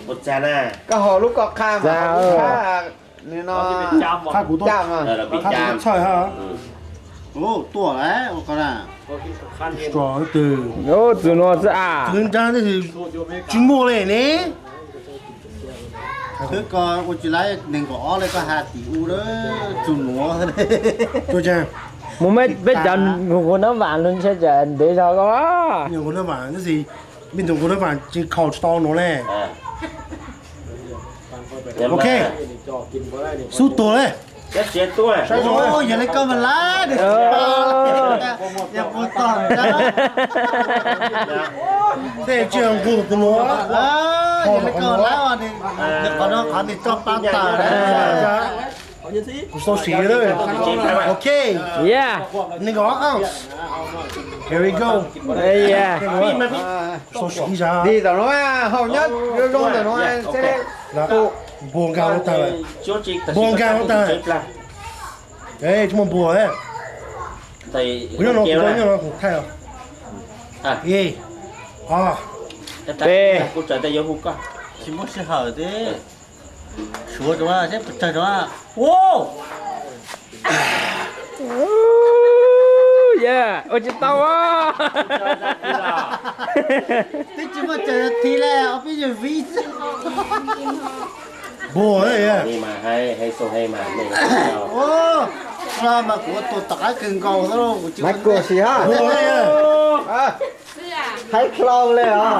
Koj haus lub koj qha mas, qha kuv tuaj, qha kuv txhawj ha. Tuaj lawm, twb txug nuav xwb a. Twb nrab tsis muaj li ne. Twb ko ua tsis laib nees nkaum ob li koj has tim u lawm, txug nuav. Mus meb peb cov nkaus nab vam lug ntshe tsam ntev zog ko. Nkaus nab vam tab sis mej nkaus nab vam tsis khaus tsis tau nuav ne. Ok, xub tuag le. Yog li koj mas lab, yog puas tog ntag. Tej tsis nqus tus nuav, yog li koj lab, qhov no qhov nws tso pab tawm. Kuv xaus siv lawm. Ok. Yeah. Nees nkaum ob ounce. Here we go. Yeah. Xaus siv zog. Di tom nuav, haus nyob zoo zoo tom nuav. Npuag nkaag huv tag lawm. Npuag nkaag huv tag. Tsis muaj npuag. Kuv nyob no, kuv nyob no kuv thaij os. Ib, ob, peb. Tsis muaj sij hawm thiab. Suav rau seb puas tsawg rau. Ua tsis tau. Twb tsis muaj tsawg thi le, ob peb yawg viv xwb. Npuag mas, hais xaus hais mas, mas kuv ua tus tom qab kawg nkaus xwb, kuv tsis ua kuv si ha. Hais klau le os.